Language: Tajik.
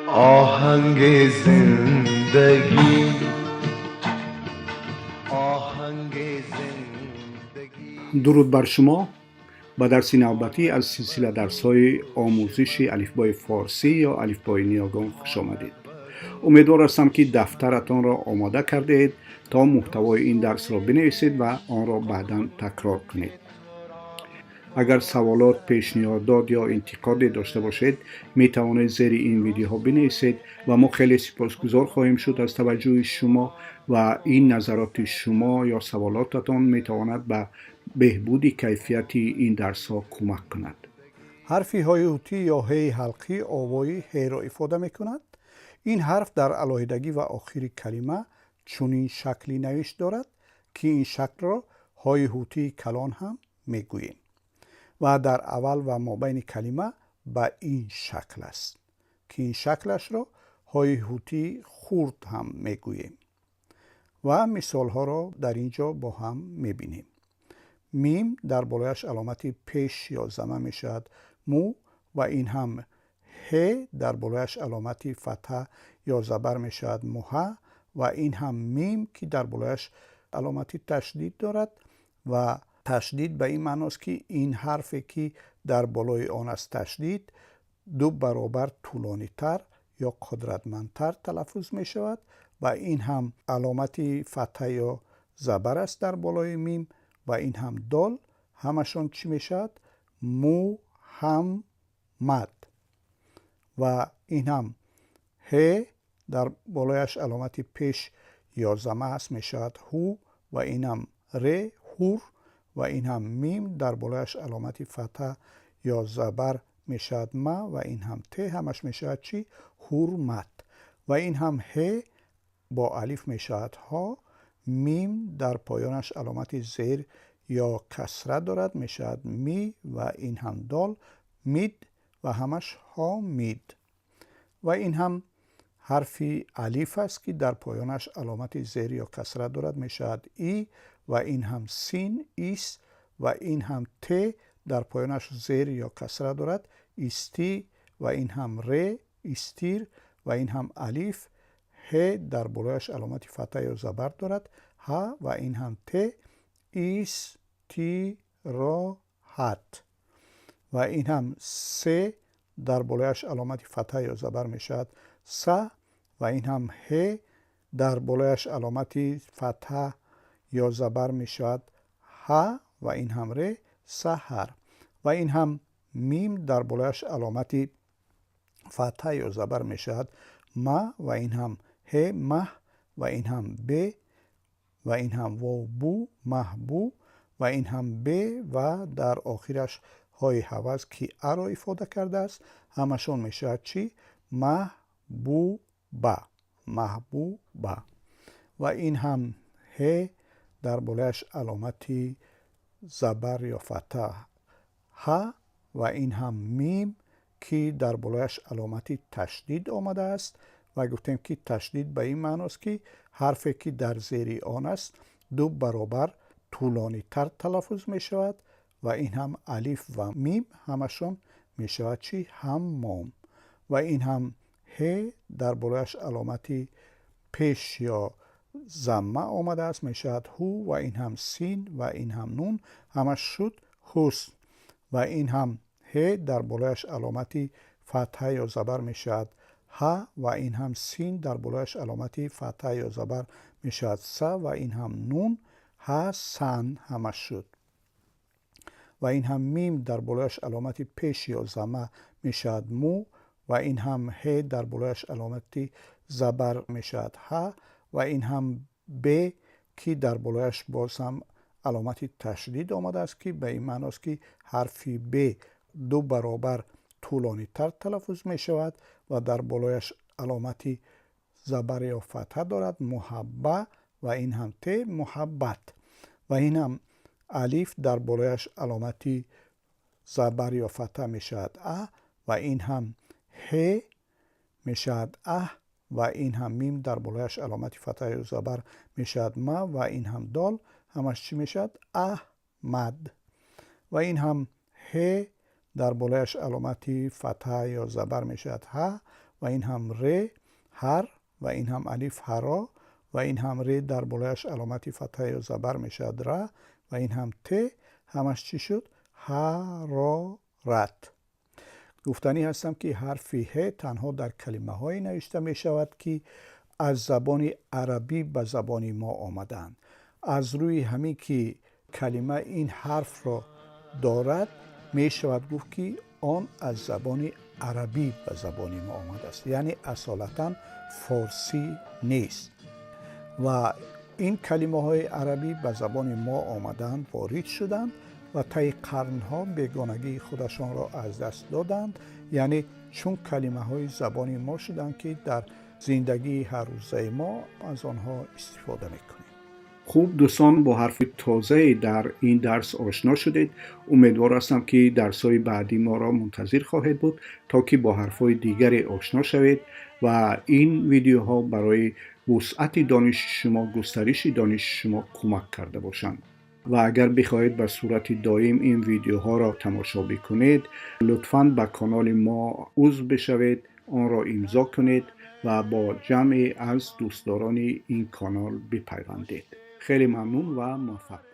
Оҳанги зиндагӣ, оҳанги зиндагӣ. Дуруд бар шумо! Ба дарси навбатӣ аз силсила дарсҳои омӯзиши алифбои форсӣ ё алифбои ниёгон хуш омадед. Умедвор ҳастам, ки дафтаратонро омода кардаед, то муҳтавои ин дарсро бинависед ва онро баъдан такрор кунед. Агар саволот, пешниҳодот ё интиқоде дошта бошед, метавонед зери ин видеоҳо бинависед ва мо хеле сипосгузор хоҳем шуд аз таваҷҷӯҳи шумо ва ин назароти шумо ё саволотатон метавонад ба беҳбуди кайфияти ин дарсҳо кӯмак кунад. Ҳарфи ҳои ҳутӣ ё ҳеи ҳалқӣ овои ҳеро ифода мекунад. Ин ҳарф дар алоҳидагӣ ва охири калима чунин шакли навишт дорад, ки ин шаклро ҳои ҳутии калон ҳам мегӯем, ва дар аввал ва мобайни калима ба ин шакл аст, ки ин шаклашро ҳои ҳутии хурд ҳам мегӯем. Ва мисолҳоро дар ин ҷо бо ҳам мебинем. Мим дар болояш аломати пеш ё зама мешавад му ва ин ҳам ҳе дар болояш аломати фатҳа ё забар мешавад муҳа ва ин ҳам мим, ки дар болояш аломати ташдид дорад. Ва ташдид ба ин маъност, ки ин ҳарфе, ки дар болои он аст ташдид, ду баробар тӯлонитар ё қудратмандтар талаффуз мешавад. Ва ин ҳам аломати фатҳа ё забар аст дар болои мим ва ин ҳам дол. Ҳамашон чӣ мешавад? Муҳаммад. Ва ин ҳам ҳе дар болояш аломати пеш ё зама аст, мешавад ҳу ва ин ҳам ре, ҳур. Ва ин ҳам мим дар болояш аломати фатҳа ё забар мешавад ма ва ин ҳам те. Ҳамаш мешавад чӣ? Ҳурмат. Ва ин ҳам ҳе бо алиф мешавад ҳо. Мим дар поёнаш аломати зер ё касра дорад, мешавад ми ва ин ҳам дол, мид ва ҳамаш ҳомид. Ва ин ҳам ҳарфи алиф аст, ки дар поёнаш аломати зер ё касра дорад, мешавад и ва ин ҳам син, ис. Ва ин ҳам те дар поёнаш зер ё касра дорад, исти ва ин ҳам ре, истир. Ва ин ҳам алиф ҳе дар болояш аломати фатҳа ё забар дорад, ҳа ва ин ҳам те, истироҳат. Ва ин ҳам се дар болояш аломати фатҳа ё забар мешавад са ва ин ҳам ҳе дар болояш аломати фатҳа ё забар мешавад ҳа ва ин ҳам ре, саҳар. Ва ин ҳам мим дар болояш аломати фатҳа ё забар мешавад ма ва ин ҳам ҳе, маҳ. Ва ин ҳам б ва ин ҳам вов, бу, маҳбу. Ва ин ҳам б ва дар охираш ҳои ҳаваз, ки аро ифода кардааст. Ҳамашон мешавад чӣ? Маҳбуба, маҳбуба. Ва ин ҳам ҳе дар болояш аломати забар ё фатҳа, ҳа ва ин ҳам мим, ки дар болояш аломати ташдид омадааст. Ва гуфтем, ки ташдид ба ин маъност, ки ҳарфе, ки дар зери он аст, ду баробар тӯлонитар талаффуз мешавад. Ва ин ҳам алиф ва мим ҳамашон мешавад чӣ? Ҳаммом. Ва ин ҳам ҳе дар болояш аломати пеш ё замма омадааст, мешавад ҳу ва ин ҳам син ва ин ҳам нун. Ҳамаш шуд ҳусн. Ва ин ҳам ҳе дар болояш аломати фатҳа ё забар мешавад ҳа ва ин ҳам син дар болояш аломати фатҳа ё забар мешавад са ва ин ҳам нун, ҳасан ҳамаш шуд. Ва ин ҳам мим дар болояш аломати пеш ё зама мешавад му ва ин ҳам ҳе дар болояш аломати забар мешавад ҳа ва ин ҳам б, ки дар болояш боз ҳам аломати ташдид омадааст, ки ба ин маъност, ки ҳарфи б ду баробар тӯлонитар талаффуз мешавад ва дар болояш аломати забар ё фатҳа дорад, муҳабба. Ва ин ҳам те, муҳаббат. Ва ин ҳам алиф дар болояш аломати забар ё фатҳа мешавад а ва ин ҳам ҳе мешавад аҳ ва ин ҳам мим дар болояш аломати фатҳа ё забар мешавад ма ва ин ҳам дол. Ҳамаш чӣ мешавад? Аҳмад. Ва ин ҳам ҳе дар болояш аломати фатҳа ё забар мешавад ҳа. ва ин ҳам ре ҳар ва ин ҳам алиф ҳаро ва ин ҳам ре дар болояш аломати фатҳа ё забар мешавад ра ва ин ҳам те. Ҳамаш чӣ шуд? Ҳарорат. Гуфтанӣ ҳастам, ки ҳарфи ҳ танҳо дар калимаҳое навишта мешавад, ки аз забони арабӣ ба забони мо омадаанд. Аз рӯи ҳамин ки калима ин ҳарфро дорад, мешавад гуфт, ки он аз забони арабӣ ба забони мо омадааст, яъне асолатан форсӣ нест. Ва ин калимаҳои арабӣ ба забони мо омадаанд, ворид шуданд ва таи қарнҳо бегонагии худашонро аз даст доданд, яъне чун калимаҳои забони мо шуданд, ки дар зиндагии ҳаррӯзаи мо аз онҳо истифода мекунем. Хуб, дӯстон, бо ҳарфи тозае дар ин дарс ошно шудед. Умедвор ҳастам, ки дарсҳои баъдӣ моро мунтазир хоҳед буд, то ки бо ҳарфҳои дигаре ошно шавед ва ин видеоҳо барои вусъати дониши шумо, густариши дониши шумо кӯмак карда бошанд. Ва агар бихоҳед ба сурати доим ин видеоҳоро тамошо бикунед, лутфан ба каноли мо узв бишавед, онро имзо кунед ва бо ҷамъе аз дӯстдорони ин канал бипайвандед. Хеле мамнун ва муваффақ.